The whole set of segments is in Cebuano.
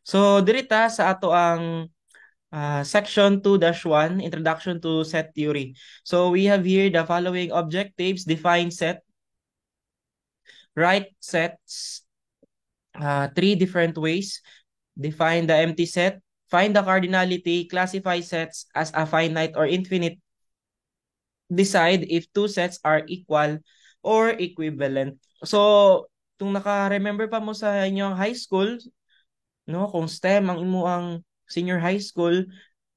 So diri ta sa ato ang section 2-1, Introduction to Set Theory. So we have here the following objectives: define set, write sets three different ways, define the empty set, find the cardinality, classify sets as a finite or infinite, decide if two sets are equal or equivalent. So, kung naka-remember pa mo sa inyong high school, no, kung STEM ang imo ang senior high school,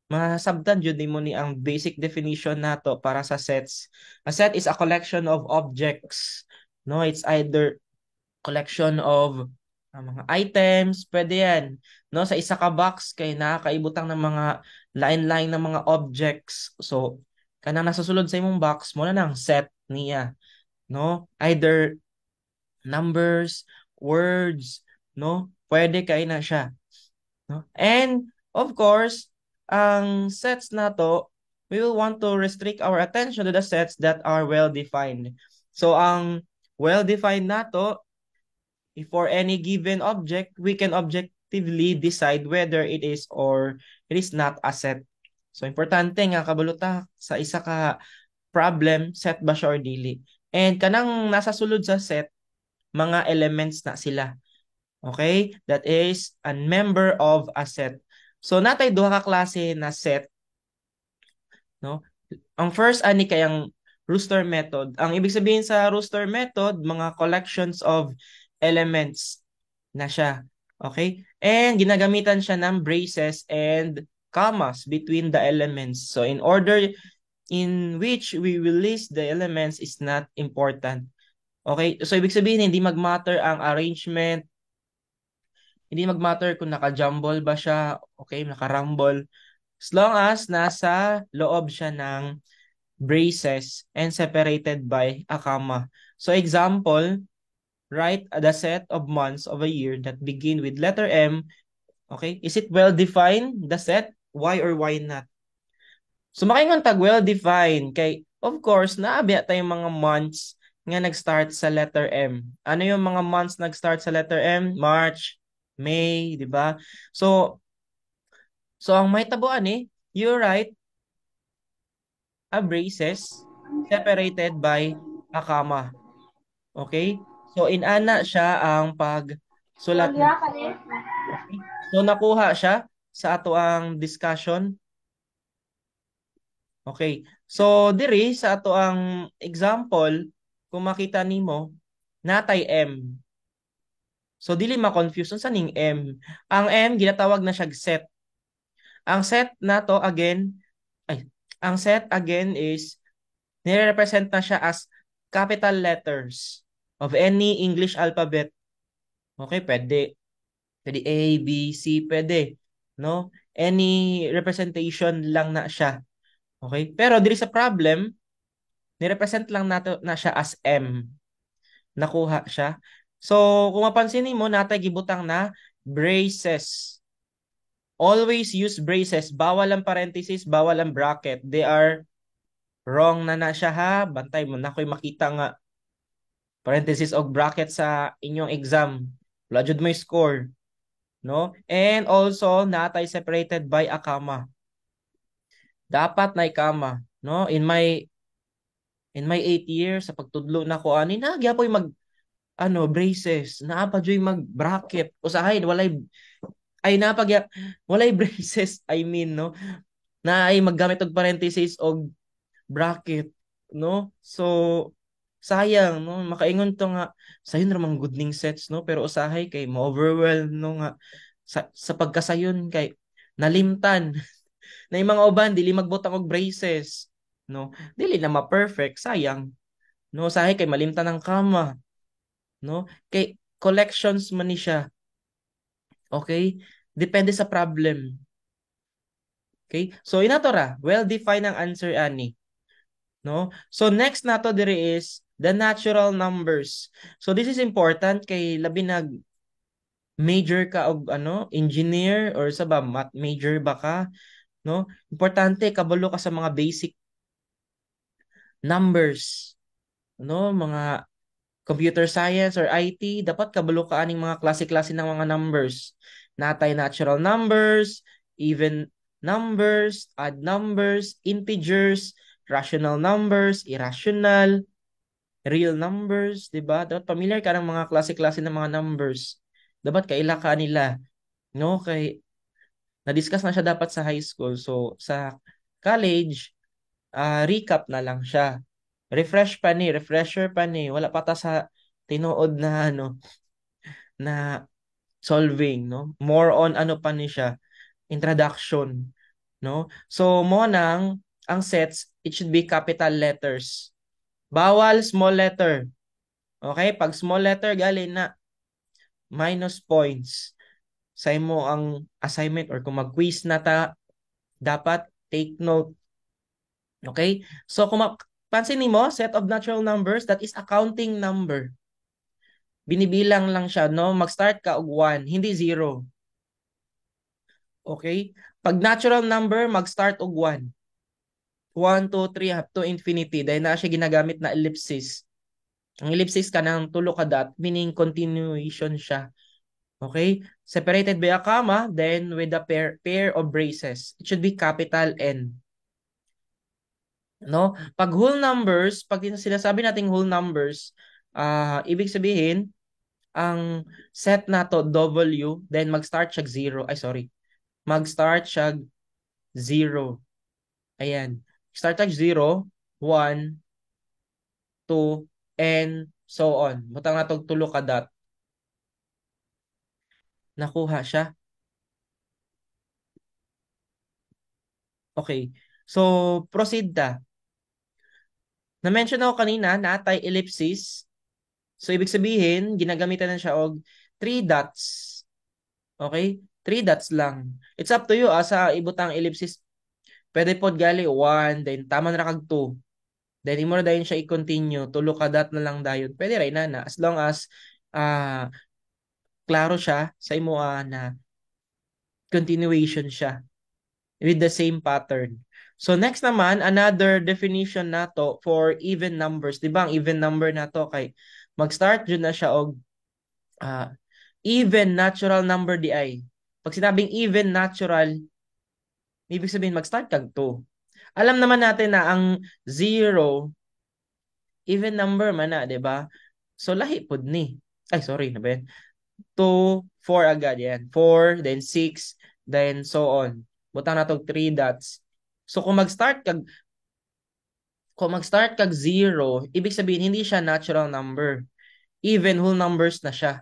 masabtan jud nimo ni ang basic definition nato para sa sets. A set is a collection of objects. No, it's either collection of mga items, pwede yan. No, sa isa ka box kay nakakaibutang ng mga line-line ng mga objects. So, kanang nasa sulod sa imong box mo na nang set niya. No? Either numbers, words, no? Pwede kay na siya. No? And of course, ang sets nato, we will want to restrict our attention to the sets that are well-defined. So ang well-defined nato, if for any given object, we can objectively decide whether it is or it is not a set. So importante nga kabalo ta sa isa ka problem, set ba siya or dili. And kanang nasa sulod sa set, mga elements na sila. Okay? That is a member of a set. So natay duha ka klase na set, no? Ang first ani kay ang roster method. Ang ibig sabihin sa roster method, mga collections of elements na siya. Okay? And ginagamitan siya ng braces and commas between the elements. So in order in which we will list the elements is not important. Okay? So ibig sabihin, hindi mag-matter ang arrangement, hindi mag-matter kung naka-jumble ba siya, okay, naka-rumble. As long as nasa loob siya ng braces and separated by a comma. So example, write the set of months of a year that begin with letter M. Okay? Is it well-defined, the set? Why or why not? So makaingon tag well-defined kay of course naa biya tayong mga months nga nag-start sa letter M. Ano yung mga months nag-start sa letter M? March, May, di ba? So ang mahitabo ani, you write a braces separated by a comma. Okay? So inana siya ang pagsulat. Okay? So nakuha siya sa ato ang discussion. Okay. So diri sa ato ang example, kung makita nimo, natay M. So dili ma-confuse unsa ning M. Ang M ginatawag na siya set. Ang set nato again ay ang set again is nire-represent na siya as capital letters of any English alphabet. Okay, pwede. Pwede A, B, C, pwede. No? Any representation lang na siya. Okay? Pero diri sa problem, nirepresent lang nato na siya as M. Nakuha siya. So, kung mapansin mo, natay gibutang na braces. Always use braces. Bawal ang parenthesis, bawal ang bracket. They are wrong na na siya ha. Bantay mo na ko'y makita nga parenthesis o bracket sa inyong exam. Wala jud mo score. No? And also, natay separated by a comma. Dapat na comma, no? In my 8 years sa pagtudlo na ko ani na gyapoy mag ano braces, naa pa juy mag bracket. Usahay walay ay napag walay braces, I mean, no, na ay maggamit og parenthesis og bracket, no? So sayang, no? Makaingon to nga sayon ra man good ning sets, no? Pero usahay kay mo-overwhelm, no, nga sa pagkasayon kay nalimtan na yung mga uban dili magbutang og braces, no? Dili na ma-perfect, sayang, no? Usahay kay malimtan ang comma, no? Kay collections man ni siya. Okay? Depende sa problem. Okay? So inato ra, well-defined ang answer ani. No? So next nato diri is the natural numbers. So this is important kay labi nag major ka og ano, engineer or sa ba math major ba ka, no? Importante kabalo ka sa mga basic numbers, no? Mga computer science or IT, dapat kabalo ka aning mga klase-klase ng mga numbers. Naa tay natural numbers, even numbers, odd numbers, integers, rational numbers, irrational, real numbers, 'di ba? Dapat familiar ka ng mga klase-klase ng mga numbers. Dapat kaila ka nila, no? Kay na-discuss na siya dapat sa high school. So sa college, recap na lang siya. Refresh pa ni, refresher pa ni. Wala pa ta sa tinuod na ano na solving, no? More on ano pa ni siya, introduction, no? So mo nang ang sets, it should be capital letters. Bawal small letter. Okay? Pag small letter gali na, minus points sa imo ang assignment or kung mag-quiz na ta, dapat take note. Okay? So kung pansin nimo, set of natural numbers, that is a counting number. Binibilang lang siya, no? Mag-start ka og 1, hindi 0. Okay? Pag natural number, mag-start og 1. 1, 2, 3, up to infinity. Dahil na siya ginagamit na ellipsis. Ang ellipsis ka ng tulo ka dot, meaning continuation siya. Okay? Separated by a comma, then with a pair of braces. It should be capital N. No? Pag whole numbers, pag sinasabi nating whole numbers, ibig sabihin, ang set nato W, then mag-start siya 0. Ay, sorry. Mag-start siya 0. Ayan. Start at 0, 1, 2, and so on. Butang nato tulo ka dot. Nakuha siya. Okay. So, proceed ta. Na-mention ako kanina naa tay ellipsis. So, ibig sabihin, ginagamitan na siya og 3 dots. Okay? 3 dots lang. It's up to you sa ibutang ellipsis. Pwede pod gali 1, then tama na kag 2. Then imo na dayon siya i-continue, tulo ka dot na lang dayon. Pwede ra na as long as klaro siya sa imo na continuation siya with the same pattern. So next naman, another definition nato for even numbers. 'Di ba ang even number nato kay mag-start jud na siya og even natural number di ay. Pag sinabing even natural, ibig sabihin mag-start kag 2. Alam naman natin na ang 0, even number man na, 'di ba? So lahi pud ni. Ay, sorry, na ba yan? 2, 4 agad yan. 4, then 6, then so on. Butang nato 3 dots. So kung mag-start kag 0, ibig sabihin hindi siya natural number. Even whole numbers na siya.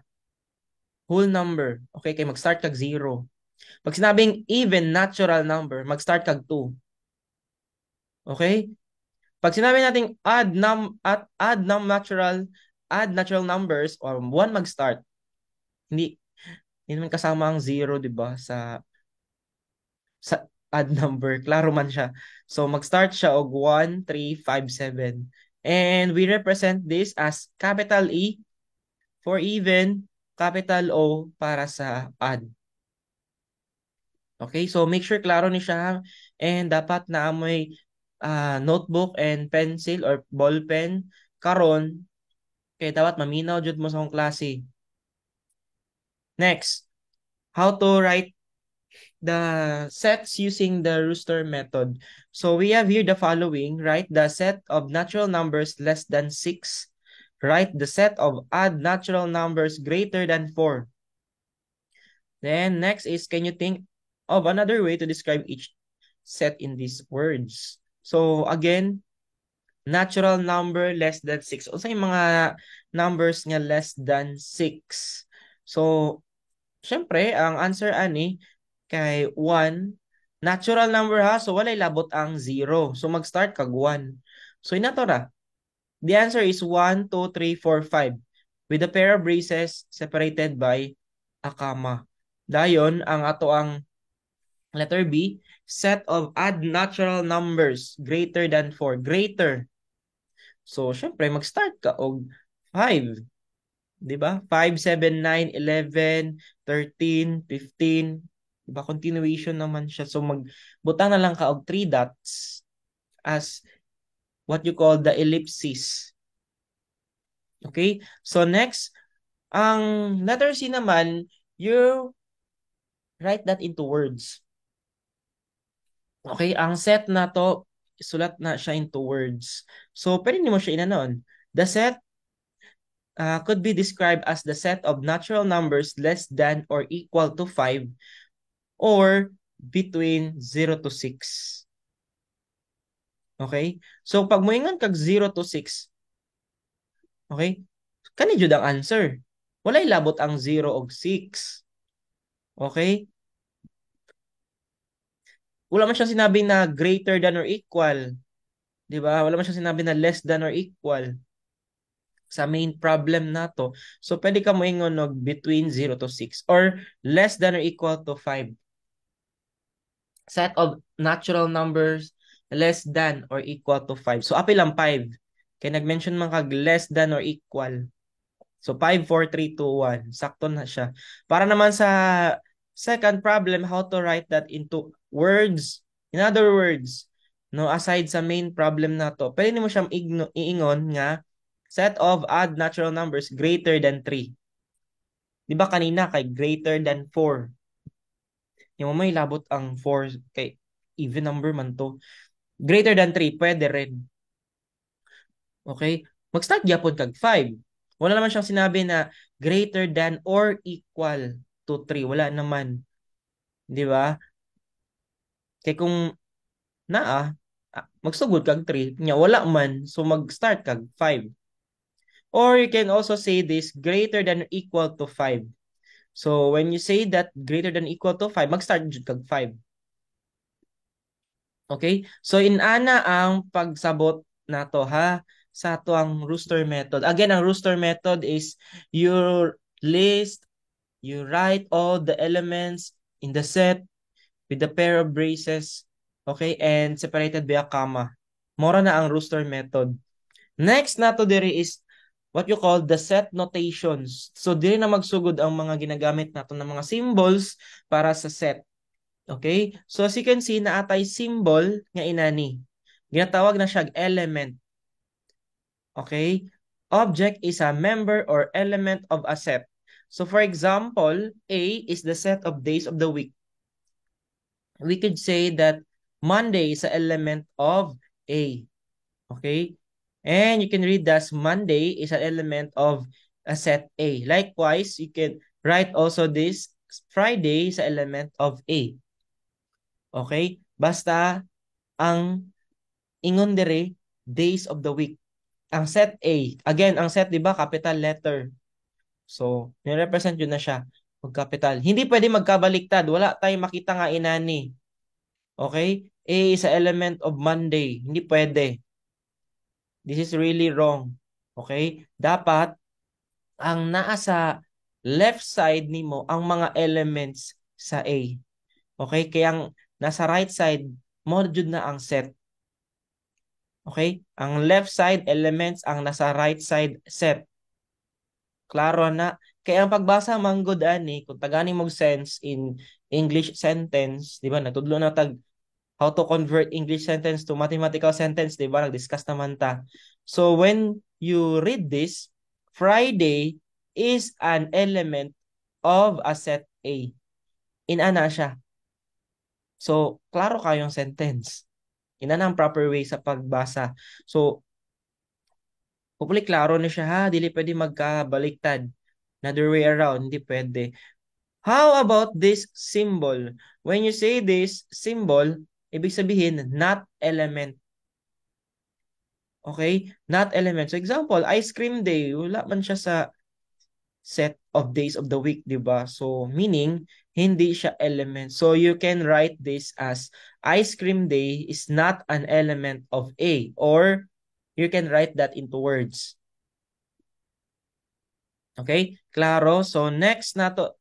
Whole number. Okay, kay mag-start kag 0. Pag sinabing even natural number, mag-start kag 2. Okay? Pag sinabi nating add natural numbers or 1 mag-start. Hindi naman kasama ang 0, 'di ba, sa odd number. Klaro man siya. So mag-start siya og 1, 3, 5, 7. And we represent this as capital E for even, capital O para sa odd. Okay, so make sure klaro ni siya and dapat naa moy notebook and pencil or ball pen karon kay dapat maminaw jud mo sa akong klase. Next, how to write the sets using the roster method. So we have here the following. Write the set of natural numbers less than 6. Write the set of odd natural numbers greater than 4. Then next is, can you think of another way to describe each set in these words? So again, natural number less than 6. Unsa yung mga numbers nga less than 6? So, syempre, ang answer ani kay 1, natural number ha, so walay labot ang 0. So mag-start kag 1. So inato ra. The answer is 1, 2, 3, 4, 5 with a pair of braces separated by a comma. Dayon, ang ato ang letter B, set of odd natural numbers greater than 4. Greater. So, syempre, mag-start ka og 5. 'Di ba? 5, 7, 9, 11, 13, 15. 'Di ba? Continuation naman siya. So, magbutang na lang ka og 3 dots as what you call the ellipsis. Okay? So, next, ang letter C naman, you Write that into words. Okay, ang set na to, sulat na siya into words. So, pwede nimo siya inanon. The set could be described as the set of natural numbers less than or equal to 5 or between 0 to 6. Okay? So, pag moingon kag 0 to 6, okay? Kani jud ang answer. Walay labot ang 0 og 6. Okay? Wala man siyang sinabi na greater than or equal. 'Di ba? Wala man siyang sinabi na less than or equal sa main problem nato. So pwede ka moingon og between 0 to 6 or less than or equal to 5. Set of natural numbers less than or equal to 5. So apil ang 5. Kay nag-mention man kag less than or equal. So 5, 4, 3, 2, 1. Sakto na siya. Para naman sa second problem, how to write that into words. In other words, no, aside sa main problem nato, pwede nimo siyang iingon nga set of odd natural numbers greater than 3. Di ba kanina kay greater than 4? Yung may labot ang 4 kay even number man to. Greater than 3, pwede rin. Okay? Mag-start gyapon kag 5. Wala naman siyang sinabi na greater than or equal to 3. Wala naman. Di ba? Kay kung naa, magsugod kag 3, nya wala man, so mag-start kag 5. Or you can also say this greater than or equal to 5. So when you say that greater than or equal to 5, mag-start jud kag 5. Okay? So inana ang pagsabot nato ha sa ato ang rooster method. Again, ang rooster method is you list, you write all the elements in the set with the pair of braces, okay, and separated by a comma. Mora na ang rooster method. Next nato diri is what you call the set notations. So diri na magsugod ang mga ginagamit nato ng mga symbols para sa set. Okay? So as you can see, naatay symbol nga inani. Ginatawag na siya element. Okay? Object is a member or element of a set. So for example, A is the set of days of the week. We could say that Monday is an element of A. Okay? And you can read that Monday is an element of a set A. Likewise, you can write also this Friday is an element of A. Okay? Basta ang ingon dire, days of the week. Ang set A, again, ang set, 'di ba, capital letter. So, ni-represent yun na siya mag capital. Hindi pwede magkabaliktad. Wala tayong makita nga inani. Okay? A is an element of Monday. Hindi pwede. This is really wrong. Okay? Dapat ang naa sa left side nimo ang mga elements sa A. Okay? Kaya ang nasa right side mo jud na ang set. Okay? Ang left side elements, ang nasa right side set. Klaro na. Kaya ang pagbasa manggod ani, kung tagani mo sense in English sentence, di ba? Natudlo na tag how to convert English sentence to mathematical sentence, di ba? Nag-discuss naman ta. So when you read this, Friday is an element of a set A. Inana siya. So, klaro kayong sentence. Inana ang proper way sa pagbasa. So, hopefully klaro na siya ha. Dili pwede magkabaliktad. Another way around, hindi pwede. How about this symbol? When you say this symbol, ibig sabihin, not element. Okay? Not element. So example, ice cream day, wala man siya sa set of days of the week, di ba? So meaning, hindi siya element. So you can write this as ice cream day is not an element of A, or you can write that into words. Okay? Klaro? So next nato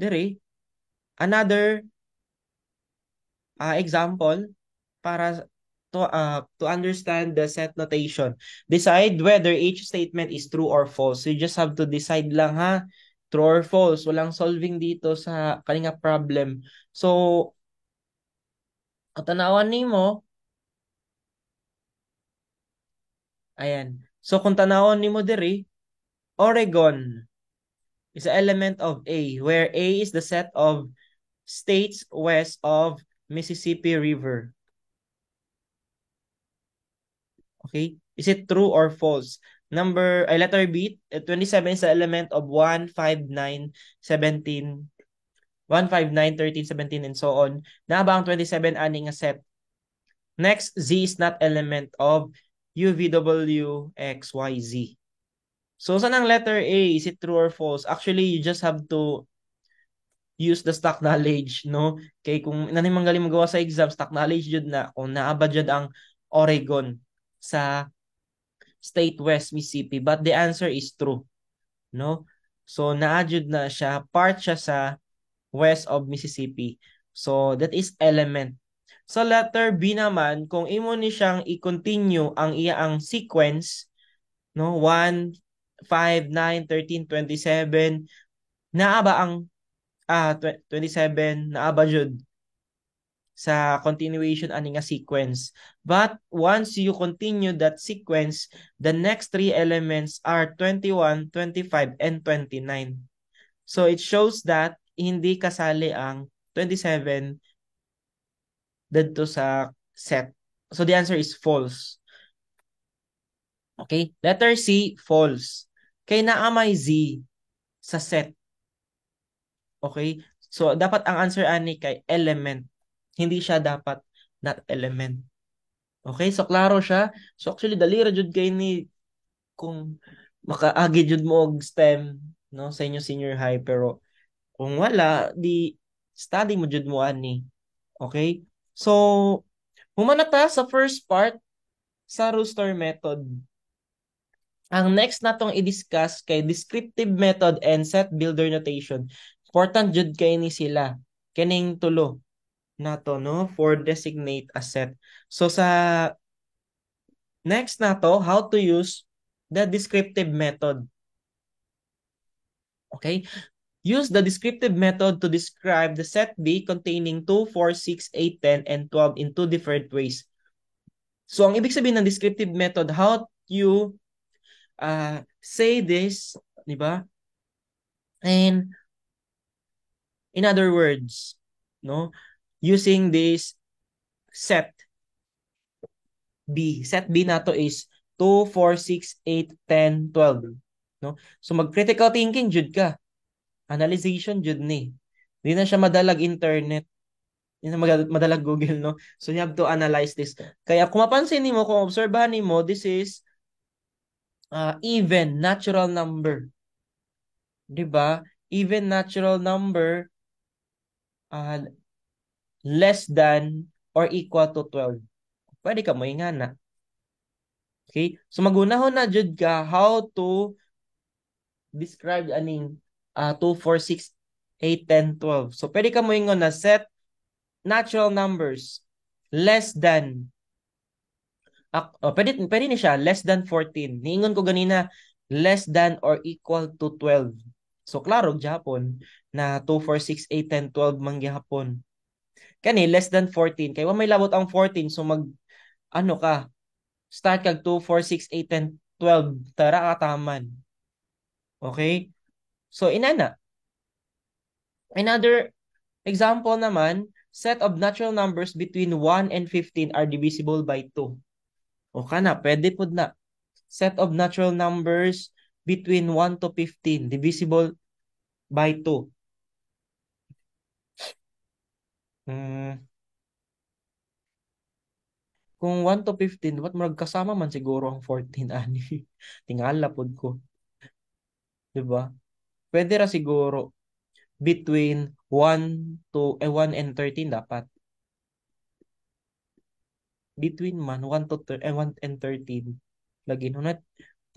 diri, another example para to understand the set notation. Decide whether each statement is true or false. You just have to decide lang ha, true or false. Walang solving dito sa kaninga problem. So, tanawan nimo, ayan. So, kung tanawon nimo diri, Oregon is an element of A, where A is the set of states west of Mississippi River. Okay? Is it true or false? Number, letter B, 27 is the element of 1, 5, 9, 17, 1, 5, 9, 13, 17, and so on. Naa ba ang 27 ani nga set? Next, Z is not element of U, V, W, X, Y, Z. So, sa nang letter A, is it true or false? Actually, you just have to use the stock knowledge, no? Kay kung nani manggaling magawa sa exam, stock knowledge jud na kung naa ba jud ang Oregon sa state West Mississippi. But the answer is true, no? So naa jud na siya, part siya sa west of Mississippi. So that is element. Sa letter B naman, kung imo ni siyang i-continue ang iyang sequence, no, 1, 5, 9, 13, 27, naa ba ang 27, naa ba jud sa continuation ani nga sequence? But once you continue that sequence, the next three elements are 21, 25, and 29. So it shows that hindi kasali ang 27 didto sa set. So the answer is false. Okay? Letter C, false. Kay naa may Z sa set. Okay? So dapat ang answer ani kay element. Hindi siya dapat not element. Okay? So klaro siya. So actually dali ra jud kay ni kung makaagi jud mo og STEM, no, sa inyo senior high, pero kung wala, di study mo jud mo ani. Okay? So human na ta sa first part sa roster method. Ang next natong i-discuss kay descriptive method and set builder notation. Important jud kay ni sila. Kining tulo nato, no, for designate a set. So sa next nato, how to use the descriptive method. Okay? Use the descriptive method to describe the set B containing 2, 4, 6, 8, 10, and 12 in two different ways. So ang ibig sabihin ng descriptive method, how you say this, di ba? And in other words, no, using this set B. Set B nato is 2, 4, 6, 8, 10, 12. No? So mag-critical thinking jud ka. Analyzation jud ni. Hindi na siya madalag internet. Hindi na madalag Google, no? So you have to analyze this. Kaya kung mapansin nimo, kung obserbahan nimo, this is even natural number. 'Di ba? Even natural number less than or equal to 12. Pwede ka mo ingana. Okay? So magunahon na jud ka how to describe aning 2, 4, 6, 8, 10, 12. So pwede ka mo ingon na set natural numbers less than oh, pwede ni siya less than 14. Niingon ko ganina less than or equal to 12. So klaro gyapon na 2, 4, 6, 8, 10, 12 man gyapon. Kani less than 14 kay wa may labot ang 14, so mag ano ka, start kag 2, 4, 6, 8, 10, 12 tara kataman. Okay? So inana. Another example naman, set of natural numbers between 1 and 15 are divisible by 2. O kana, pwede pud na. Set of natural numbers between 1 to 15 divisible by 2. Kung 1 to 15, dapat murag kasama man siguro ang 14 ani. Tingala pod ko. 'Di ba? Pwede ra siguro between 1 to 1 and 13 dapat. Between man 1 to 1 and 13. Lagi no, not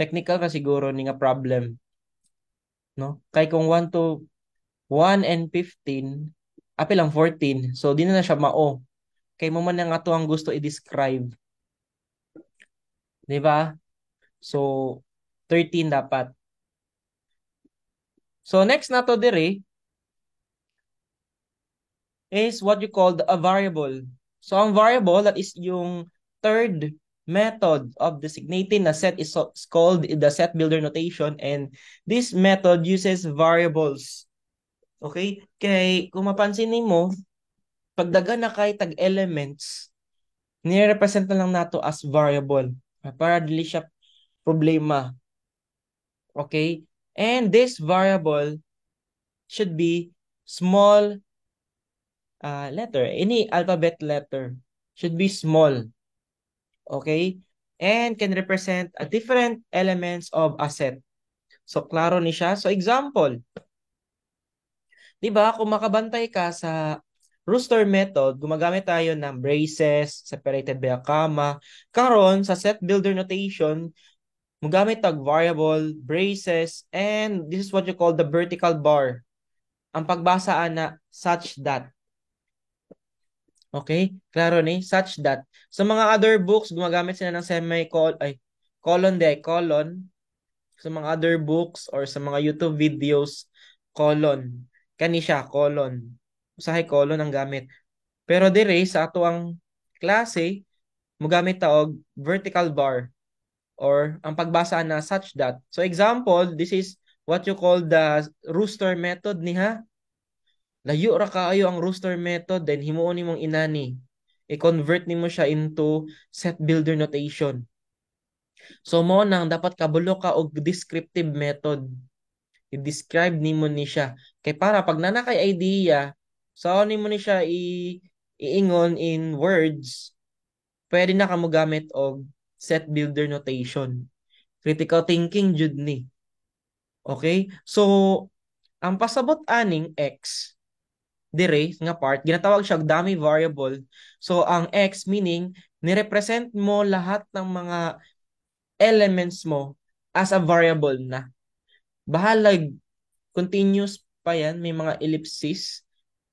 technical ra siguro ni nga problem. No? Kay kung 1 to 1 and 15, apil ang 14. So di na siya mao. Kay mo man nga ato ang gusto i-describe. Di ba? So 13 dapat. So next na to dire is what you call a variable. So ang variable, that is yung third method of designating a set, is called the set builder notation, and this method uses variables. Okay? Kay kung mapansin nimo, pag daghan na kay tag elements, nire-represent na lang nato as variable para dili siya problema. Okay? And this variable should be small letter. Any alphabet letter should be small. Okay? And can represent a different elements of a set. So, klaro ni siya. So, example. 'Di ba, kung makabantay ka sa rooster method, gumagamit tayo ng braces separated by a comma. Karon sa set builder notation, mugamit tag variable, braces, and this is what you call the vertical bar. Ang pagbasa ana, such that. Okay? Klaro ni? Such that. Sa mga other books, gumagamit sila ng semicolon, ay, colon de, colon. Sa mga other books or sa mga YouTube videos, colon. Kani siya, colon. Usahay colon ang gamit. Pero dire sa ato ang klase, mugamit ta og vertical bar or ang pagbasa na such that. So example, this is what you call the rooster method ni ha. Layo ra kaayo ang rooster method, then himuon nimong inani. I-convert nimo siya into set builder notation. So mo nang dapat kabulo ka og descriptive method. I-describe nimo ni siya. Kay para pag nana kay idea, so nimo ni siya i iingon in words, pwede na ka mo gamit og set builder notation. Critical thinking jud ni. Okay? So ang pasabot aning x dire nga part, ginatawag siya dummy variable. So ang x, meaning ni-represent mo lahat ng mga elements mo as a variable na. Bahalag continuous pa yan, may mga ellipsis.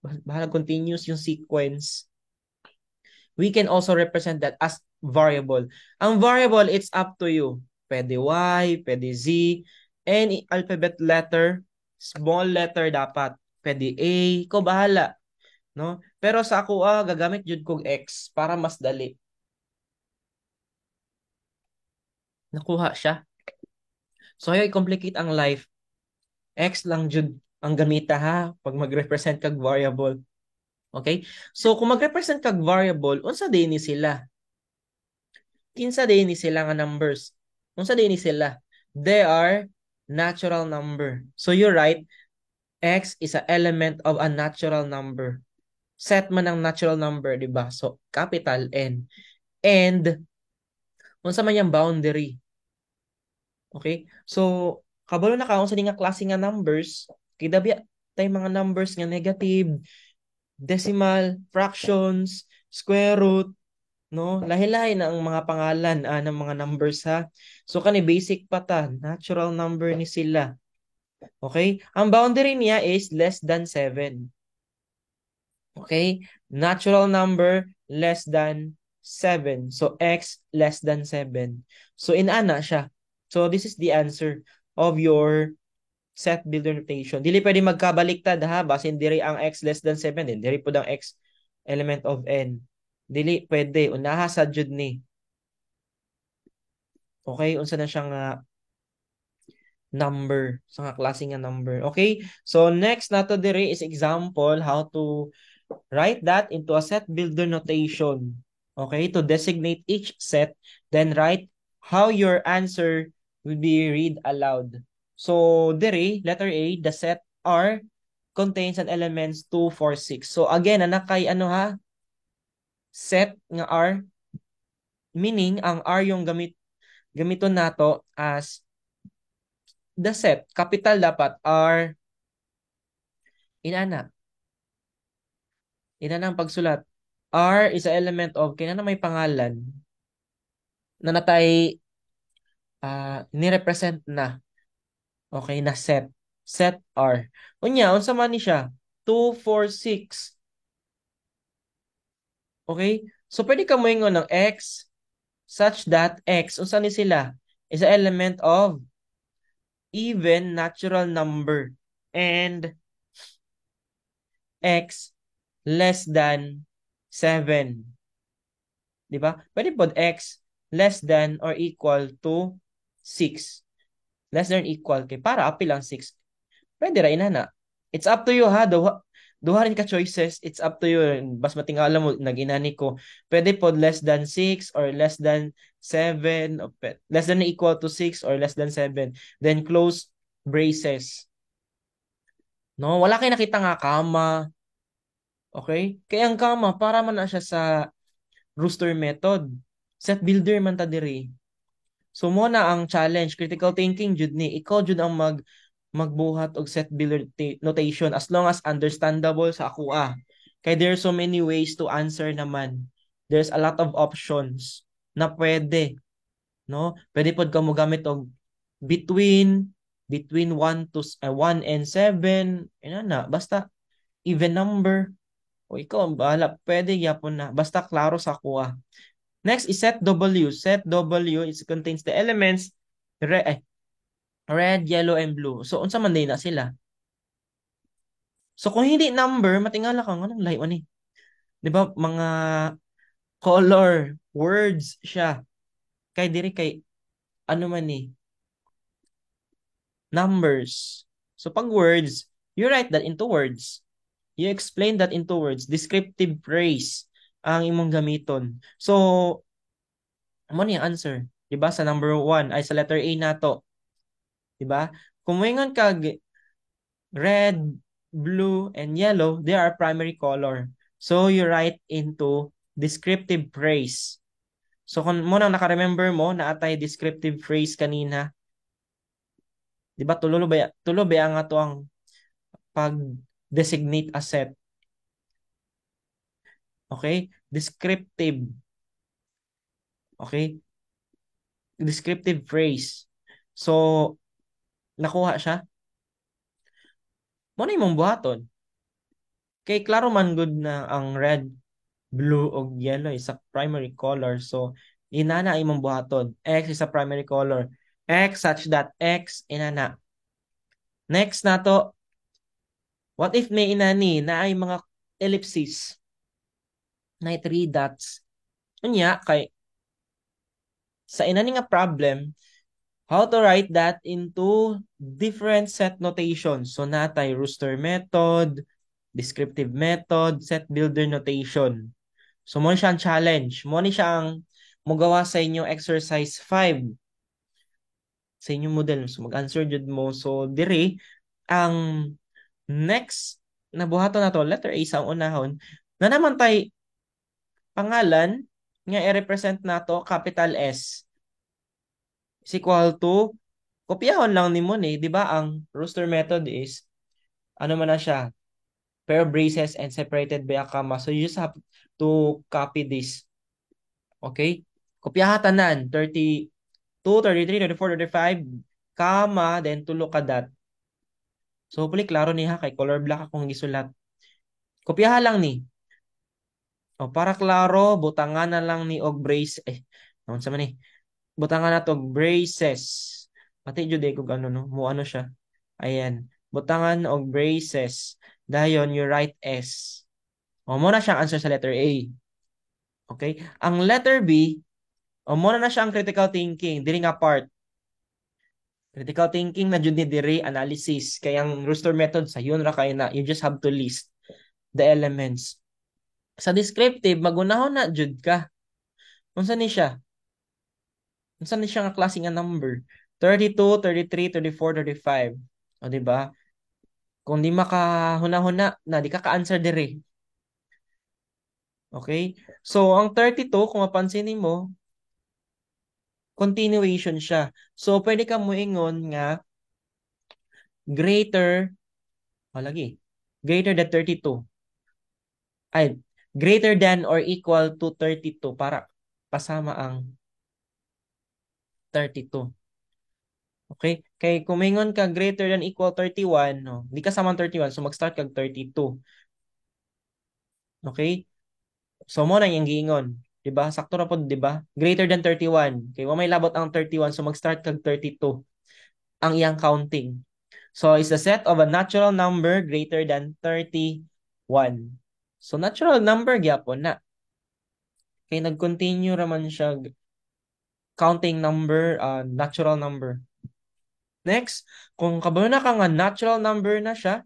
Bahalag continuous yung sequence. We can also represent that as variable. Ang variable, it's up to you. Pwede Y, pwede Z, any alphabet letter, small letter dapat. Pwede A, ko bahala. No? Pero sa ako, gagamit jud kog X para mas dali. Nakuha siya. So ayaw i-complicate ang life. X lang jud ang gamita ha pag mag-represent kag variable. Okay? So kung mag-represent kag variable, unsa din ni sila? Kinsa din ni sila nga numbers? Unsa din ni sila? They are natural number. So you write x is an element of a natural number. Set man ang natural number, di ba? So capital N. And unsa man yung boundary? Okay? So kabalo na ka unsa ni nga klase nga numbers, kay dabi tay mga numbers nga negative, decimal, fractions, square root, no? Lahi-lahi na ang mga pangalan ng mga numbers ha. So kani basic pa ta, natural number ni sila. Okay? Ang boundary niya is less than 7. Okay? Natural number less than 7. So x less than 7. So inana siya. So this is the answer of your set builder notation. Dili pwede magkabaliktad ha, basin diri ang x less than 7 din diri pud ang x element of n. Dili pwede, unaha sa jud ni. Okay, unsa na siyang number, sa nga klase nga number. Okay? So next nato diri is example how to write that into a set builder notation. Okay? To designate each set, then write how your answer will be read aloud. So diri, letter A, the set R contains an elements 2, 4, 6. So again, anak kay ano ha? Set nga R, meaning ang R yung gamiton nato as the set. Capital dapat R inana. Inana ang pagsulat. R is a element of kinana may pangalan na natay ni-represent na. Okay, na set. Set R. Unya, unsa man ni siya? 2, 4, 6. Okay? So, pwede ka moingon ng x such that x, unsa ni sila? Is an element of even natural number and x less than 7. Di ba? Pwede po x less than or equal to 6. Less than or equal kay para apil ang 6. Pwede ra inana. It's up to you ha. Duha, duha rin ka choices. It's up to you. Bas matingala mo, nag-inani ko. Pwede po less than 6 or less than 7, o less than equal to 6 or less than 7. Then close braces. No, wala kay nakita nga comma. Okay? Kaya ang comma, para man na siya sa rooster method. Set builder man ta diri. So mo na ang challenge, critical thinking jud ni. Ikaw jud ang magbuhat og set builder notation as long as understandable sa ako ah. Kay there are so many ways to answer naman. There's a lot of options na pwede. No? Pwede pod ka mo gamit og between 1 to 1 and 7, ina na, basta even number. O ikaw ang bahala, pwede gyapon na. Basta klaro sa kuha. Next is set W. Set W is contains the elements red, yellow, and blue. So, unsa man na sila? So, kung hindi number, matingala ka, anong lahi ni? Di ba, mga color, words siya. Kay diri kay, ano man ni? Numbers. So, pag words, you write that into words. You explain that into words. Descriptive phrase ang imong gamiton. So, mo ni answer. Diba? Sa number 1, ay sa letter A nato. Diba? Kung moingon kag red, blue, and yellow, they are primary color. So, you write into descriptive phrase. So, kung mo nang naka-remember mo na atay descriptive phrase kanina, di ba tulo ba ang ato ang pag-designate a set? Okay? Descriptive. Okay? Descriptive phrase. So, nakuha siya. Mo na imong buhaton. Kay klaro man gud na ang red, blue ug yellow is a primary color. So, inana imong buhaton. X is a primary color. X such that X inana. Next nato, what if may inani na ay mga ellipsis na three dots? Unya kay sa inani nga problem, how to write that into different set notations. So natay rooster method, descriptive method, set builder notation. So mo siya ang challenge. Mo ni siya ang mugawa sa inyong exercise 5 sa inyong model. So mag-answer jud mo. So diri ang next na buhaton nato, letter A sa unahon na naman tay pangalan nga i-represent nato, capital S is equal to, kopyahon lang nimo ni, di ba? Ang rooster method is ano man na siya, pair of braces and separated by a comma. So you just have to copy this. Okay? Kopyaha tanan 32, 33, 34, 35, comma, then tulo ka dot. So hopefully klaro niya kay color black akong gisulat. Kopyaha lang ni. O para klaro, butangan na lang ni og brace eh naon sa man ni. Butangan na to braces. Pati jud eh kung ano no, mo ano siya. Ayan. Butangan og braces. Dayon you write S. O mo na siyang answer sa letter A. Okay? Ang letter B, o mo na siya ang critical thinking diri nga part. Critical thinking na jud ni diri, analysis. Kaya ang rooster method sa yun ra kay na you just have to list the elements. Sa descriptive, magunahon na jud ka. Unsa ni siya? Unsa ni siya nga klase nga number? 32, 33, 34, 35. O di ba? Kung di makahuna-huna na di ka ka-answer diri. Okay? So, ang 32, kung mapansin mo, continuation siya. So, pwede ka moingon nga greater, oh, lagi, greater than 32. Ay, greater than or equal to 32 para kasama ang 32. Okay? Kay kung moingon ka greater than equal 31, no, hindi kasama ang 31, so mag-start kag 32. Okay? So mo na yung giingon. 'Di ba? Sakto ra pod, 'di ba? Greater than 31. Kay wa may labot ang 31, so mag-start kag 32 ang iyang counting. So it's a set of a natural number greater than 31. So natural number gyapon na. Kay nag-continue raman siya counting number, natural number. Next, kung kabalo na ka nga natural number na siya,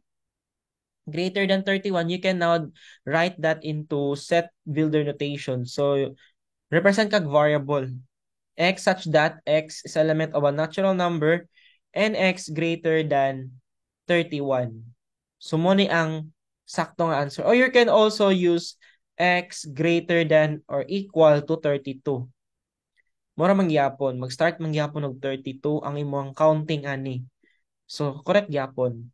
Greater than 31, you can now write that into set builder notation. So, represent kag variable. X such that x is element of a natural number and x greater than 31. So, mao ni ang sakto nga answer. Or you can also use x greater than or equal to 32. Mura man gyapon. Mag-start man gyapon og 32 ang imong counting ani. So, correct gyapon.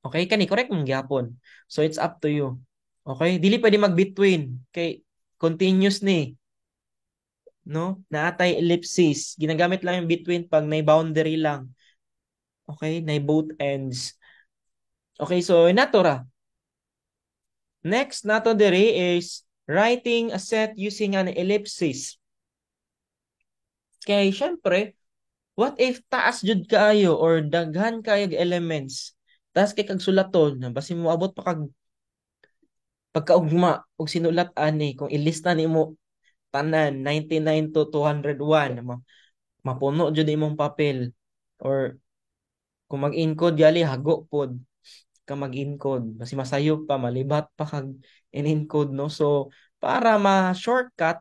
Okay, kani correct man gyapon. So, it's up to you. Okay? Dili pwede mag-between. Kay continuous ni. No? Naa tay ellipsis. Ginagamit lang yung between pag may boundary lang. Okay? Na both ends. Okay, so nato ra. Next nato diri is writing a set using an ellipsis. Kay syempre, what if taas jud kaayo or daghan kaayo elements? Taas kay kag sulaton, basin moabot pa kag pagkaugma og sinulat ani kung ilista nimo tanan 99 to 201, mapuno jud imong papel, or kung mag-encode gali, hago pod ka mag-encode, basi masayop pa, malibat pa kag in-encode, no? So para ma-shortcut,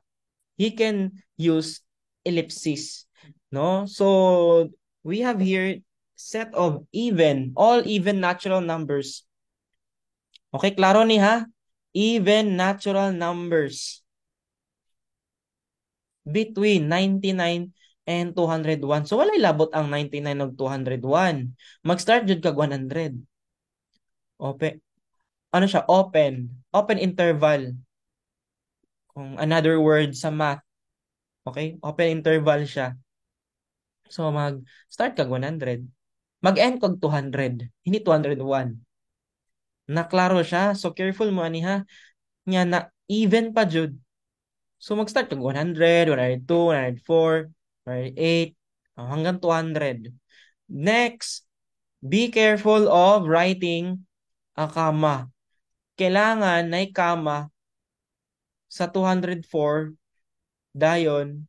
he can use ellipsis, no? So we have here set of even all even natural numbers. Okay, klaro ni ha? Even natural numbers between 99 and 201. So walay labot ang 99 ug 201. Mag-start jud kag 100. Open. Ano siya? Open. Open interval. Kung another word sa math. Okay? Open interval siya. So mag-start kag 100. Mag-end kag 200. Hindi 201. Naklaro siya. So careful mo ani ha. Nya na even pa jud. So mag-start kag 100, 102, 104, 108, hanggang 200. Next, be careful of writing a comma. Kailangan na comma sa 204, dayon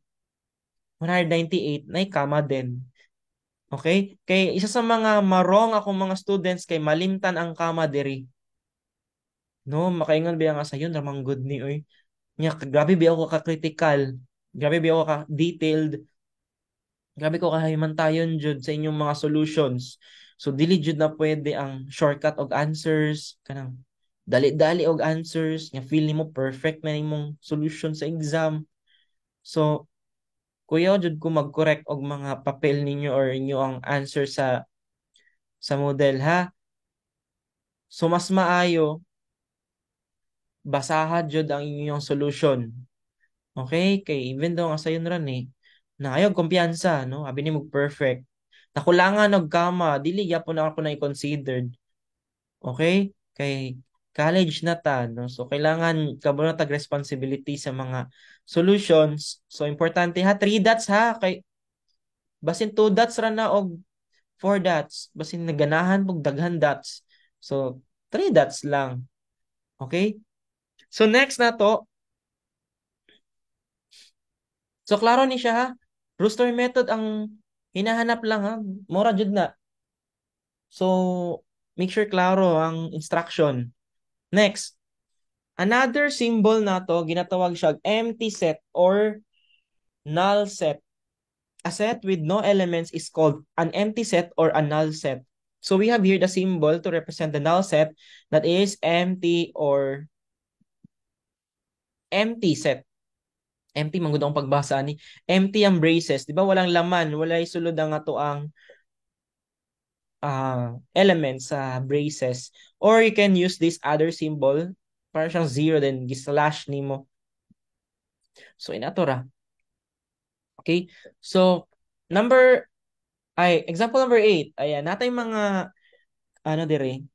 198 na comma din. Okay? Kay isa sa mga marong akong mga students kay malimtan ang comma diri. No, makaingon biya nga sayon ra man gud ni oy. Nya grabe biya ako ka critical. Grabe biya ako ka detailed. Grabe ko kahimantayon jud sa inyong mga solutions. So dili jud na pwede ang shortcut og answers, kanang dali-dali og answers, nga feel nimo perfect na imong solution sa exam. So kuyaw jud ko mag-correct og mga papel ninyo or inyo ang answer sa model ha. So mas maayo basaha jud ang inyong solution. Okay? Kay even though nga sayon ra ni, na ayaw kumpiyansa, no? Abi nimo perfect. Nakulangan og comma, dili gyapon na ako na i-considered. Okay? Kay college na ta, no? So kailangan kabalo tag responsibility sa mga solutions. So importante ha, three dots ha, kay basin two dots ra na og four dots, basin naganahan pog daghan dots. So three dots lang. Okay? So next na to. So klaro ni siya ha. Rooster method ang hinahanap lang ha. Mora jud na. So make sure klaro ang instruction. Next, another symbol nato, ginatawag siya empty set or null set. A set with no elements is called an empty set or a null set. So we have here the symbol to represent the null set, that is empty or empty set. Empty man gud ang pagbasa ani. Empty ang braces, di ba? Walang laman, walay sulod ang ato ang elements sa braces. Or you can use this other symbol, para siyang zero, then gi-slash nimo. So inato ra. Okay? So number ay example number 8. Ayan, natay mga ano dire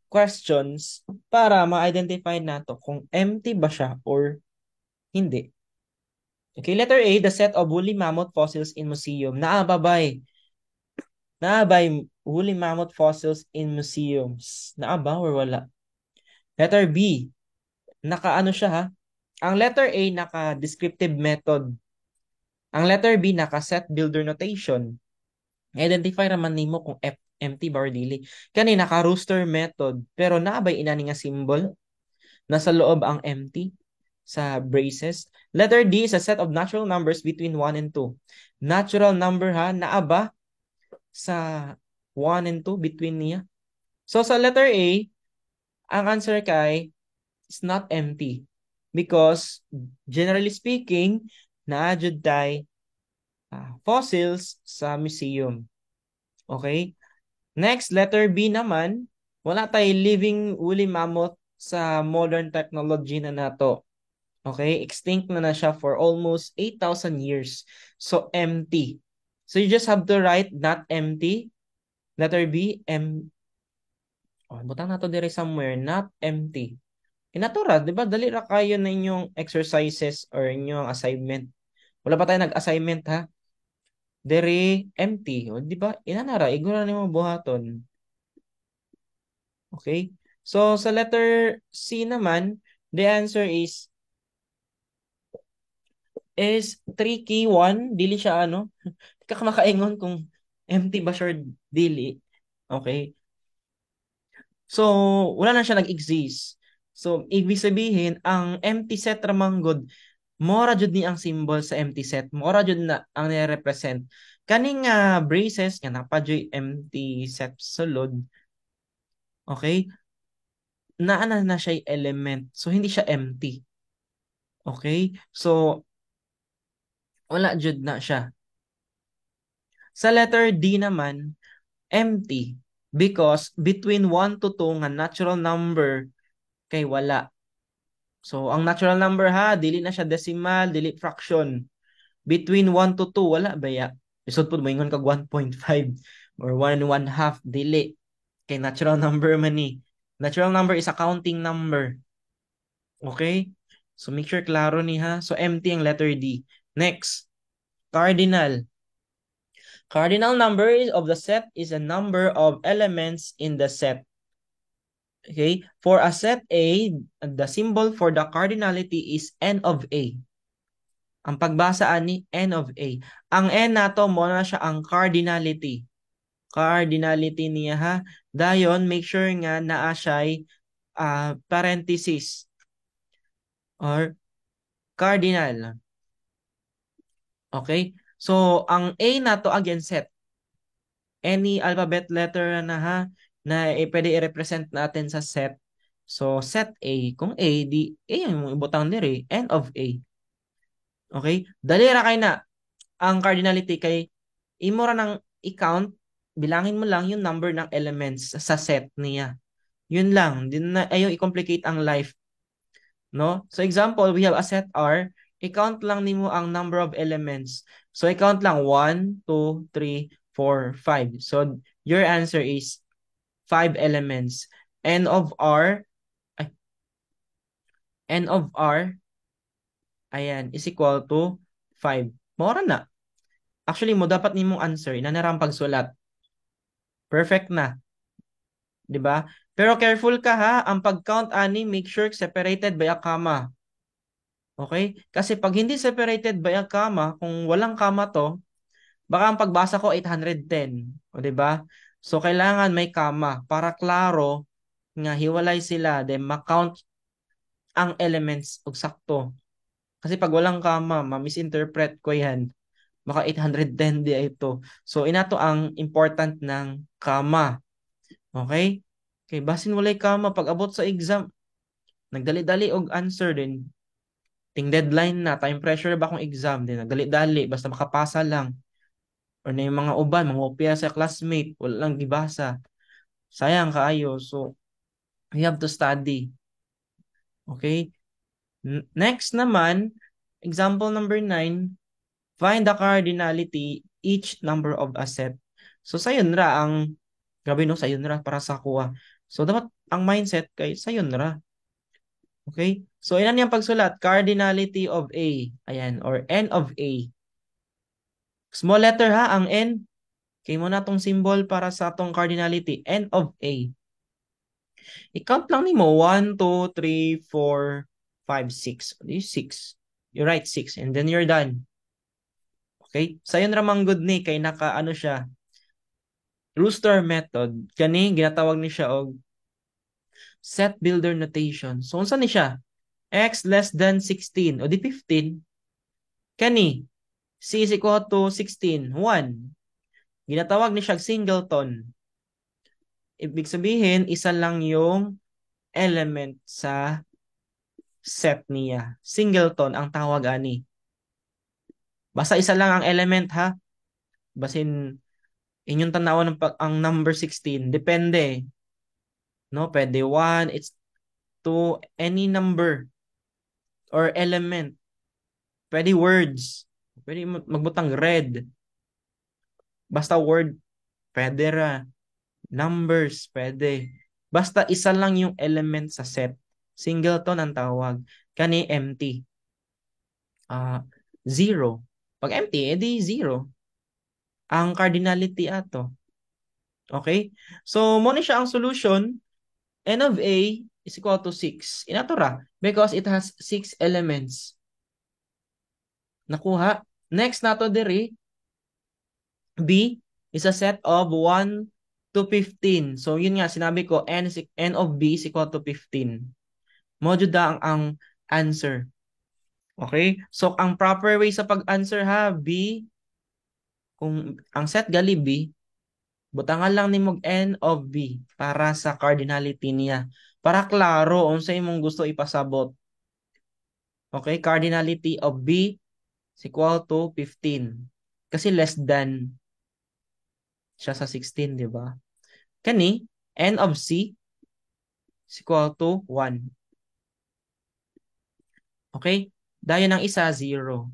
questions para ma-identify nato kung empty ba siya or hindi. Okay, letter A, the set of woolly mammoth fossils in museum. Naa ba bay? Naa bay woolly mammoth fossils in museums? Naa ba or wala? Letter B, naka-ano siya ha? Ang letter A, naka-descriptive method. Ang letter B, naka-set builder notation. Identify raman nimo kung Empty ba or dili? Kani naka-rooster method, pero naa bay inani nga symbol? Nasa loob ang empty sa braces. Letter D is a set of natural numbers between 1 and 2. Natural number ha, naa ba sa 1 and 2 between niya? So sa letter A, ang answer kay is not empty. Because generally speaking, naa jud tay fossils sa museum. Okay? Next, letter B naman, wala tay living woolly mammoth sa modern technology na nato. Okay? Extinct na na siya for almost 8,000 years. So, empty. So, you just have to write not empty. Letter B, M. Oh, butang nato dire somewhere, not empty. E natural, di ba? Dali ra kayo na inyong exercises or inyong assignment. Wala pa tayo nag-assignment ha. Dere empty. O, di ba? Inana ra, igora nimo buhaton. Okay? So, sa letter C naman, the answer is tricky one. Dili siya ano. Di ka makaingon kung empty ba siya or dili. Okay? So, wala na siya nag-exist. So, ibig sabihin, ang empty set ra man gud, mora jud ni ang symbol sa empty set. Mora jud na ang nire-represent. Kaning braces nga naa pa juy empty set sulod. Okay? Naa na na siya element. So, hindi siya empty. Okay? So, wala jud na siya. Sa letter D naman, empty. Because between 1 to 2 nga natural number kay wala. So, ang natural number ha, dili na siya decimal, dili fraction. Between 1 to 2, wala ba ya? Isod po, moingon kag 1.5 or 1 and 1 half, dili. Kay natural number man ni. Natural number is a counting number. Okay? So, make sure klaro ni ha. So, empty ang letter D. Next, cardinal. Cardinal number of the set is a number of elements in the set. Okay? For a set A, the symbol for the cardinality is N of A. Ang pagbasa ani N of A. Ang N nato mo na siya ang cardinality. Cardinality niya ha. Dayon make sure nga naa siya'y parenthesis or cardinal. Okay? So, ang A nato again set. Any alphabet letter na ha na pwede i-represent natin sa set. So, set A. Kung A, di A ang ibutang diri, N of A. Okay? Dali ra kay na ang cardinality kay imo ra nang i-count, bilangin mo lang yung number ng elements sa set niya. Yun lang, din na ayo i-complicate ang life. No? So example, we have a set R, i-count lang nimo ang number of elements. So i-count lang 1, 2, 3, 4, 5. So your answer is 5 elements. N of R, ay, N of R, ayan, is equal to 5. Mora na. Actually, mo dapat nimong answer, inana ra ang pagsulat. Perfect na. 'Di ba? Pero careful ka ha, ang pag-count ani, make sure separated by a comma. Okay? Kasi pag hindi separated by a comma, kung walang comma to, baka ang pagbasa ko 810, o 'di ba? So kailangan may comma para klaro nga hiwalay sila, then ma-count ang elements og sakto. Kasi pag walang comma, ma-misinterpret ko 'yan. Baka 810 di ito. So inato ang important ng comma. Okay? Okay, basin walay comma pag abot sa exam, nagdali-dali og answer din. Ting deadline na, time pressure ba kung exam din, nagdali-dali basta makapasa lang. Or na yung mga uban, mangopya sa classmate, wala lang gibasa. Sayang kaayo. So, we have to study. Okay? Next naman, example number 9, find the cardinality each number of a set. So, sayon ra ang, grabe no, sayon ra para sa kuha. So, dapat ang mindset kay sayon ra. Okay? So, ilan yung pagsulat? Cardinality of A. Ayan, or N of A. Small letter ha, ang N. Kay mo na tong symbol para sa atong cardinality. N of A. I-count lang nimo 1, 2, 3, 4, 5, 6. 6. You write 6 and then you're done. Okay? Sayon ra man gud ni kay naka ano siya. Rooster method. Kani ginatawag ni siya og set builder notation. So unsa ni siya? X less than 16 o di 15. Kani C is equal to 16, 1. Ginatawag ni siya singleton. Ibig sabihin, isa lang yung element sa set niya. Singleton ang tawag ani. Basta isa lang ang element ha. Basin inyong tanawan ng pag, ang number 16, depende. No, pwede 1, it's to any number or element. Pwede words. Pwede magbutang red. Basta word, pwede ra. Numbers, pwede. Basta isa lang yung element sa set. Singleton ang tawag. Kani empty. Zero. Pag empty, edi zero. Ang cardinality ato. Okay? So, mo ni siya ang solution. N of A is equal to 6. Inato ra. Because it has 6 elements. Nakuha. Next nato diri, B is a set of 1 to 15. So, yun nga, sinabi ko, N of B is equal to 15. Mo jud ang answer. Okay? So, ang proper way sa pag-answer ha, B, kung ang set gali B, butangan lang nimo N of B para sa cardinality niya. Para klaro unsa imong gusto ipasabot. Okay? Cardinality of B is equal to 15. Kasi less than siya sa 16, di ba? Kani, N of C is equal to 1. Okay? Dayon ang isa, 0.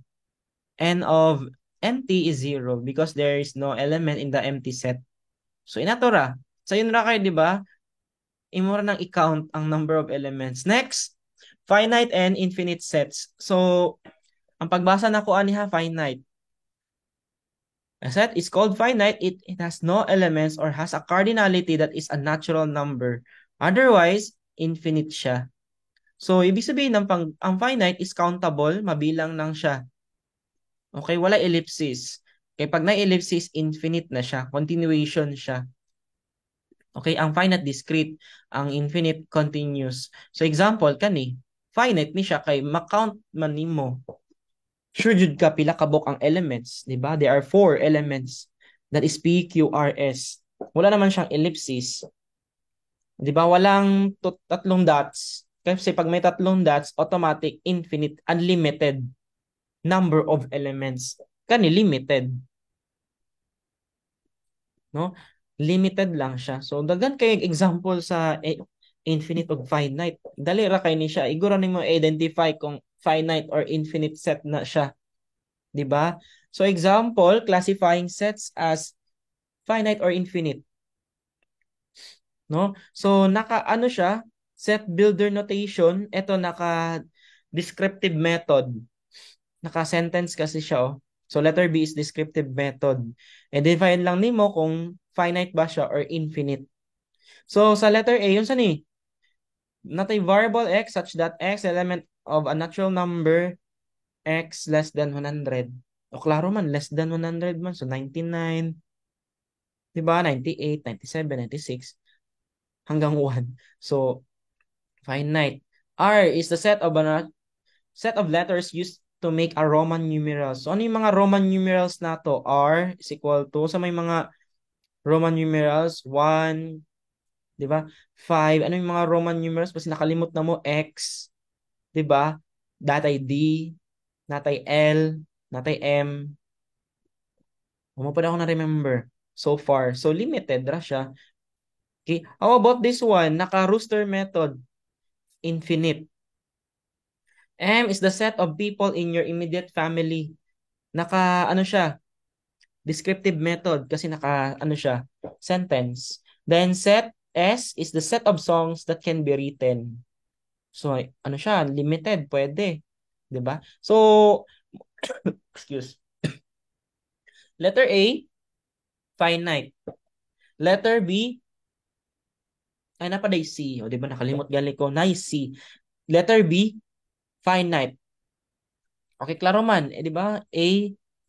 N of empty is 0 because there is no element in the empty set. So, inato ra. Sayon ra kay, di ba? Imo ra nang i-count ang number of elements. Next, finite and infinite sets. So, ang pagbasa nako ani ha, finite. A set is called finite it has no elements or has a cardinality that is a natural number. Otherwise, infinite siya. So, ibig sabihin ng ang finite is countable, mabilang lang siya. Okay, wala ellipsis. Kaya pag na-ellipsis, infinite na siya. Continuation siya. Okay, ang finite discrete, ang infinite continuous. So example, kani, finite ni siya kay ma-count man nimo. Sure jud ka pila kabok ang elements, di ba? There are four elements. That is P, Q, R, S. Wala naman siyang ellipsis. Di ba? Walang tatlong dots. Kasi pag may tatlong dots, automatic, infinite, unlimited number of elements. Kani limited. No? Limited lang siya. So daghan kay example sa infinite ug finite. Dali ra kay ni siya. Iguro nimo identify kung finite or infinite set na siya. 'Di ba? So example, classifying sets as finite or infinite. No? So naka ano siya, set builder notation, ito naka descriptive method. Naka sentence kasi siya oh. So letter B is descriptive method. And define lang nimo kung finite ba siya or infinite. So sa letter A, yun sa ni? Natay variable x such that x element of a natural number x less than 100. O klaro man, less than 100 man. So 99, di ba? 98, 97, 96, hanggang 1. So, finite. R is the set of a set of letters used to make a Roman numeral. So, ano yung mga Roman numerals nato? R is equal to, sa may mga Roman numerals, 1, di ba? 5, ano yung mga Roman numerals? Basta nakalimot na mo, X, di ba? Datay D, natay L, natay M. Mo pa ako na-remember so far. So, limited ra siya. Okay. How about this one? Naka-rooster method. Infinite. M is the set of people in your immediate family. Naka, ano siya? Descriptive method kasi naka, ano siya? Sentence. Then set S is the set of songs that can be written. So, ano siya? Limited. Pwede. 'Di ba? So, excuse. Letter A, finite. Letter B, ay napaday C. O, di ba nakalimot gali ko. Nice C. Letter B, finite. Okay, klaro man. Eh, di ba? A,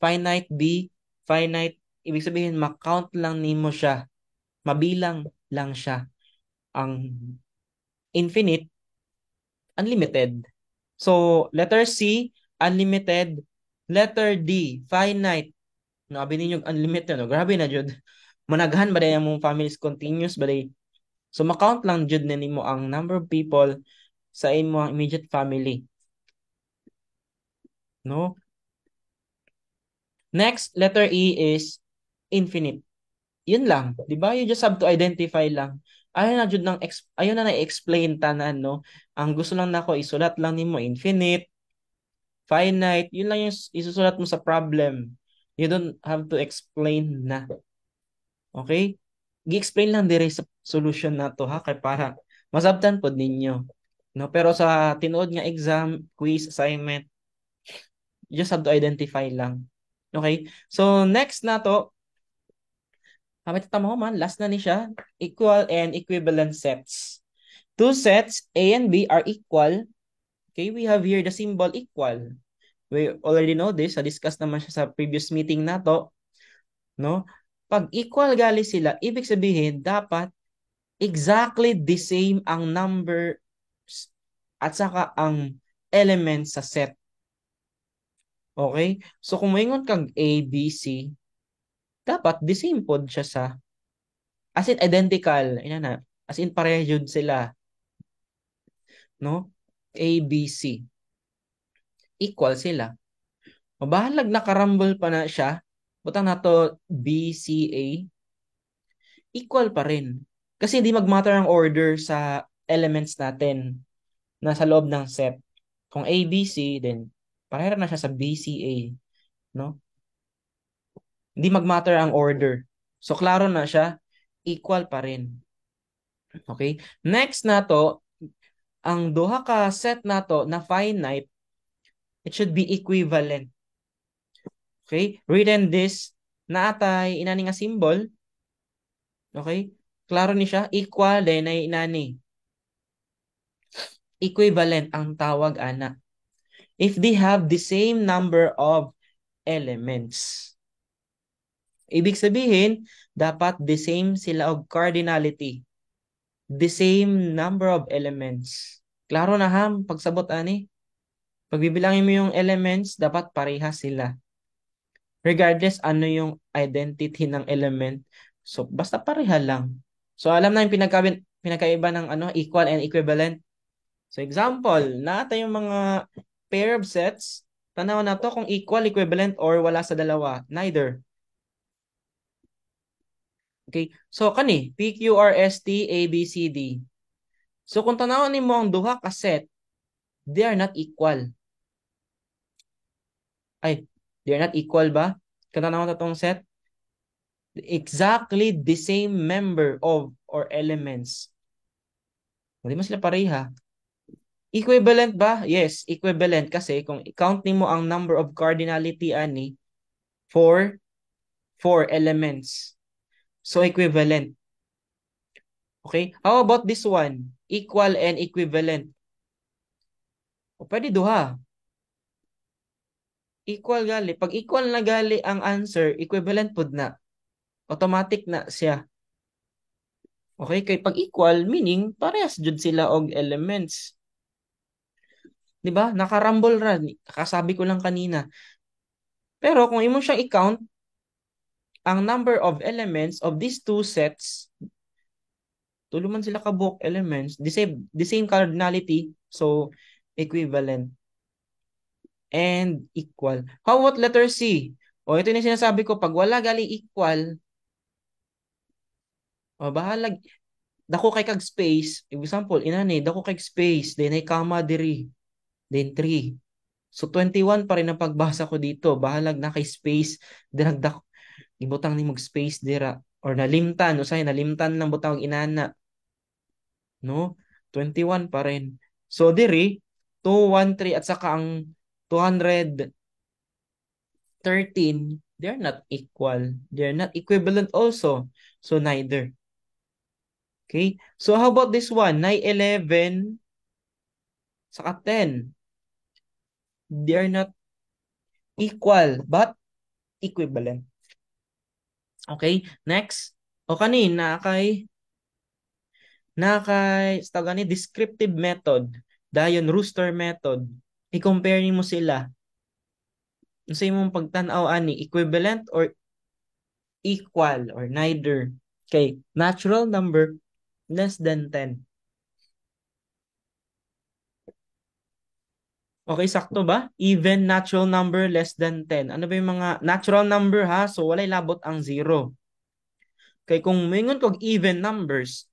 finite. B, finite. Ibig sabihin, ma-count lang nimo siya. Mabilang lang siya. Ang infinite, unlimited. So, letter C, unlimited. Letter D, finite. No, abi ninyo unlimited, no? Grabe na jud. Managhan ba diay mong families, continuous ba diay? So, ma-count lang jud na nimo ang number of people sa imong immediate family. No? Next, letter E is infinite. Yun lang, 'di ba? You just have to identify lang. Ayaw na na-explain tanan, no? Ang gusto lang nako, isulat lang nimo infinite, finite, yun lang yung isusulat mo sa problem. You don't have to explain na. Okay? Gi-explain lang dire sa solution na to ha, kay para masabtan pod ninyo. No, pero sa tinuod nga exam, quiz, assignment, you just have to identify lang. Okay? So next na to, Hamit tama man, last na ni siya, equal and equivalent sets. Two sets, A and B, are equal. Okay, we have here the symbol equal. We already know this, na-discuss naman siya sa previous meeting nato. No? Pag equal gali sila, ibig sabihin dapat exactly the same ang number at saka ang elements sa set. Okay? So kung moingon kag A, B, C, dapat the same pod siya sa, as in identical, ina na, as in pareho jud sila. No? A, B, C. Equal sila. Mabahalag nakarambol pa na siya. Butang nato B, C, A. Equal pa rin. Kasi hindi mag-matter ang order sa elements natin nasa loob ng set. Kung A, B, C, then pareho na siya sa B, C, A. No? Hindi mag-matter ang order. So, klaro na siya. Equal pa rin. Okay? Next na to, ang duha ka set nato na finite, it should be equivalent. Okay? Written this, naatay inani nga symbol. Okay? Klaro ni siya, equal then ay inani. Equivalent ang tawag ana. If they have the same number of elements. Ibig sabihin, dapat the same sila og cardinality. The same number of elements. Klaro na ham, pagsabot ani. Pagbibilangin mo yung elements, dapat parehas sila. Regardless ano yung identity ng element. So, basta pareha lang. So, alam na yung pinagkaiba ng ano, equal and equivalent. So, example, naa tay yung mga pair of sets. Tanaw na to kung equal, equivalent, or wala sa dalawa. Neither. Okay? So, kani, P, Q, R, S, T, A, B, C, D. So, kung tanawon nimo ang duha ka set, they are not equal. Ay, they are not equal ba? Kung tanawon ta tong set, exactly the same member of or elements. Hindi mo sila pareha. Equivalent ba? Yes, equivalent kasi kung i-count nimo ang number of cardinality ani, 4 4 elements. So equivalent. Okay? How about this one? Equal and equivalent. O pwede duha. Equal gali. Pag equal na gali ang answer, equivalent pud na. Automatic na siya. Okay? Kay pag equal, meaning parehas jud sila og elements. 'Di ba? Nakarambol ra. Kasabi ko lang kanina. Pero kung imo siyang i-count, ang number of elements of these two sets, tulo man sila kabuok elements, the same cardinality, so equivalent and equal. How about letter C? O ito yung sinasabi ko, pag wala gali equal, o bahalag, dako kay kag space, example, inani, dako kay space, then ay comma diri, then 3. So 21 pa rin ang pagbasa ko dito. Bahalag na kay space, then nagdako, ibutang ni mag space dira or nalimtan, usay nalimtan lang butang inana. No? 21 pa rin. So diri 2 1 3 at saka ang 213, they're not equal. They're not equivalent also. So neither. Okay? So how about this one? 9 11 saka 10. They are not equal but equivalent. Okay, next. O kani na kay sa gani descriptive method, dayon rooster method. I-compare nimo sila. Unsa imong pagtan-aw ani, equivalent or equal or neither? Okay, natural number less than 10. Okay, sakto ba? Even natural number less than 10. Ano ba yung mga natural number ha? So walay labot ang 0. Kay kung moingon kog even numbers,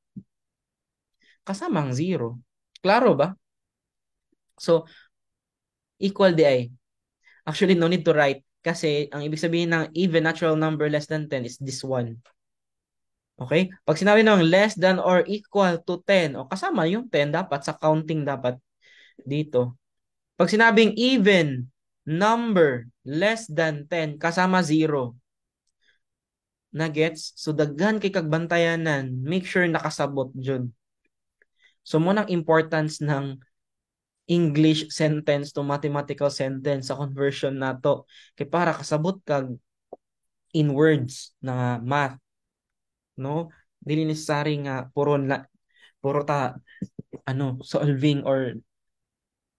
kasama ang 0. Klaro ba? So, equal di ay. Actually, no need to write kasi ang ibig sabihin ng even natural number less than 10 is this one. Okay? Pag sinabi ng less than or equal to 10, o kasama yung 10 dapat sa counting dapat dito. Pag sinabing even number less than 10, kasama 0. Nagets? So daghan kay kagbantayanan, make sure nakasabot jud. So mao nang importance ng English sentence to mathematical sentence sa conversion nato kay para kasabot kag in words na math, no? Dili necessary nga puro na puro ta ano solving or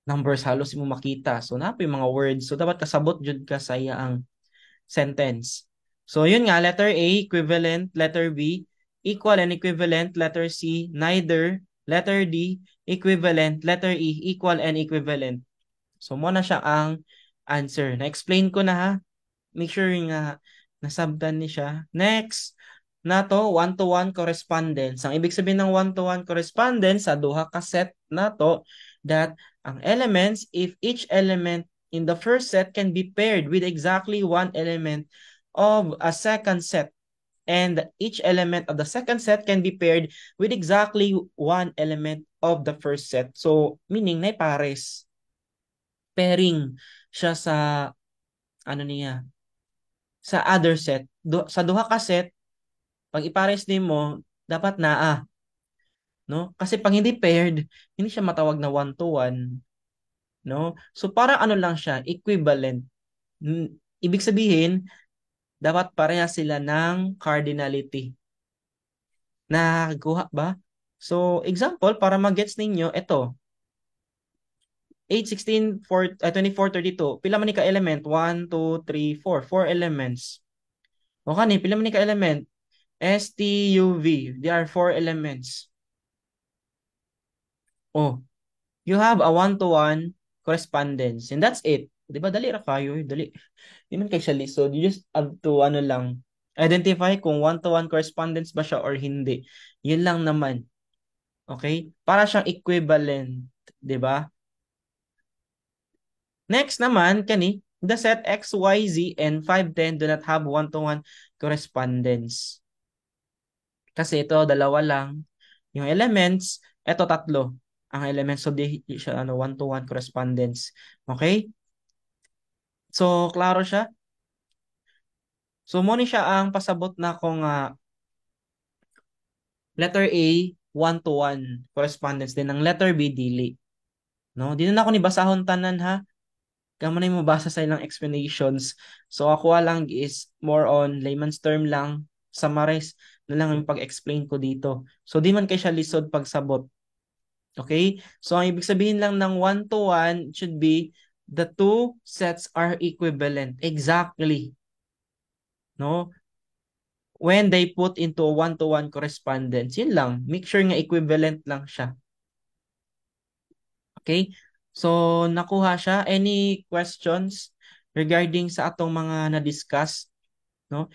numbers halos mo makita. So naa yung mga words, so dapat kasabot jud ka sa iya ang sentence. So yun nga, letter A, equivalent; letter B, equal and equivalent; letter C, neither; letter D, equivalent; letter E, equal and equivalent. So mao na siya ang answer. Na-explain ko na ha. Make sure nga nasabtan ni siya. Next, nato one-to-one correspondence. Ang ibig sabihin ng one-to-one correspondence sa duha ka set nato that ang elements, if each element in the first set can be paired with exactly one element of a second set and each element of the second set can be paired with exactly one element of the first set. So, meaning na pares. Pairing siya sa ano niya, sa other set. Sa duha ka set, pag ipares nimo, dapat naa. No? Kasi pag hindi paired, hindi siya matawag na one-to-one. No? So para ano lang siya, equivalent. Ibig sabihin, dapat pareha sila ng cardinality. Nakuha ba? So, example, para mag-gets ninyo, ito. 8, 16, 4, 24, 32. Pila man ni ka element? 1, 2, 3, 4. 4 elements. O kani, pila man ni ka element? S, T, U, V. There are 4 elements. Oh, you have a one-to-one correspondence. And that's it. Di ba? Dali ra kayo. Dali. Di man kay siya lisod. You just have to, ano lang, identify kung one-to-one correspondence ba siya or hindi. Yun lang naman. Okay? Para siyang equivalent. Di ba? Next naman, kani, the set X, Y, Z, and 5, 10 do not have one-to-one correspondence. Kasi ito, dalawa lang. Yung elements, ito tatlo. Ang elements, so di siya ano, one-to-one correspondence. Okay? So, klaro siya? So, mao ni siya ang pasabot na kung letter A, one-to-one correspondence din. Ang letter B, dili. No? Di na ako ni basahon tanan ha. Kamo na yung mabasa sa ilang explanations. So, ako lang is more on layman's term lang. Summarize na lang yung pag-explain ko dito. So, di man kay siya lisod pagsabot. Okay? So, ang ibig sabihin lang ng one-to-one should be the two sets are equivalent. Exactly. No? When they put into a one-to-one correspondence, yun lang. Make sure nga equivalent lang siya. Okay? So, nakuha siya. Any questions regarding sa atong mga na-discuss? No?